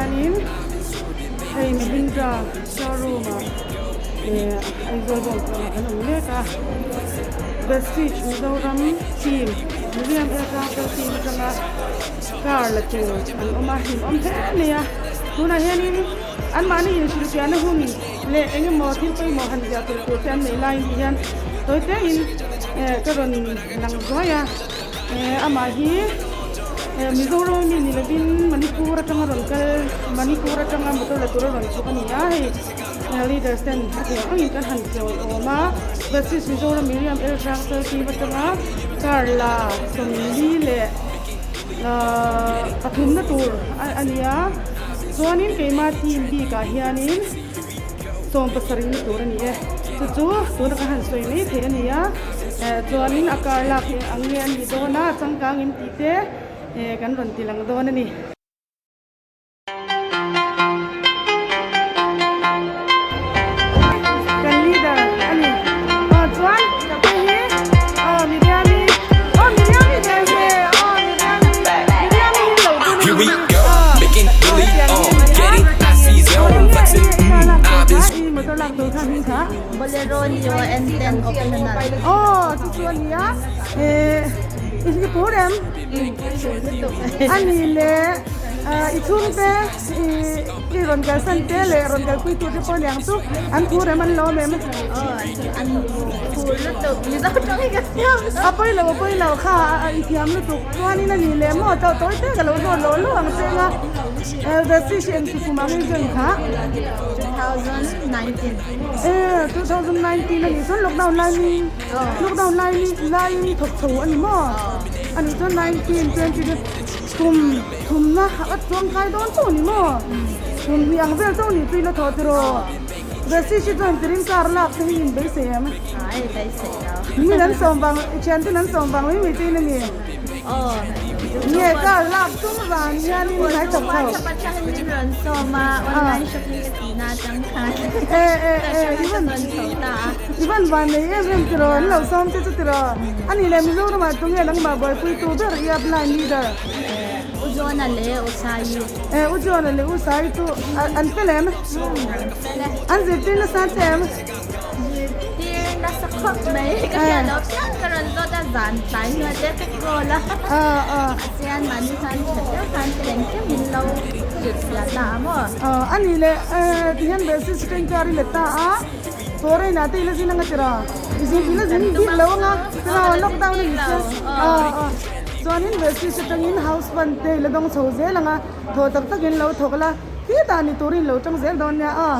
hianin hei Mahindra showroom ah eh Aizawl bawngkawnah kan awm mek a Vestige Mizoram team Miriam Aircraft team atanga car la tur an awm a hlimawm hle mai a tunah hianin anmahni inhrilhfiahna hun leh eng emaw thil pawimawh han ziah tur tur te an neih laiin ti hian tawi tein eh ka rawn lang zuai a eh amah hi eh Mizoram ami ni lovin Manipur atanga rawn kal Manipur atanga motor la tura rawn chhuk a ni a hei eh leaders ten a theih ang angin kan han chawi awm a Justice Mizoram Miriam L Hrangchal team atanga car la 40 leh ahh pathumna tur a ni a chuanin keima team bikah hianin 70 na tur a ni e chu chu tuna ka han sawi mai theih a ni a eh chuanin a car lak hi ang nge a nih dawn a changkang in tih te eh kan rawn ti lang dawn a ni. Kan leader a ni aw chuan hei hi aw Miriami aw Miriami tel ve aw Miriami Miriami hi lo dun in aw hetiang hi a ni a chuan enge i car lak tur kha i motor lak tur kha hming kha Bolero Neo N10 optional aw chu chu a ni a eh i phur em a ni le i chhungte i rawn kalsan te leh rawn kalpui tute pawh niang chu an phur em an lawm em a pawi lo a pawi lo kha i thiam lutuk chuanin a ni leh maw chauh tawi te ka lo zawt lo lo ang che anga Elder Fish engti kum ang i join kha 2019 a nih chuan lockdown lai ni lockdown lai ni laiin thawk chho a ni maw a nih chuan 19 20 kum thumna a chuang kai dawn chauh a ni maw kum hnih ang vel chauh nih chu ila thawh tiraw Resi hi chuan tirin car lak te hi in beisei em min an sawm vang i thianten an sawm vang mai mai te in a ni nge car lak tum vang hianin hnai thawk chho e e e i van van nei em em tiraw an lo sawm che chu tiraw a nih leh Mizoramah tunge nangmah buaipui tu ber i upline leader. U John-a leh U Sai-i. E, U John-a leh U Sai-i chu an fel em? An fel e. An zirtir nasa che em? Zirtir nasa khawp mai. Ka hria lo piang ka rawn zawt a zan tlai hnuai te ka call a. A chian mahni khan tha deuh khan ka engkim min lo hrilhfiah ta a maw? A nih leh tihian Bethsy Spring car i let ta a, Foreign ah te i la zin anga tiraw? I zin i la zin bik lo anga tiraw lockdown a ni sia. Chuanin Vestige atangin house fund te i la dawng chho zel ang a, thaw tak takin lo thawk la, khitah ni turin lo tang zel dawn nia aw.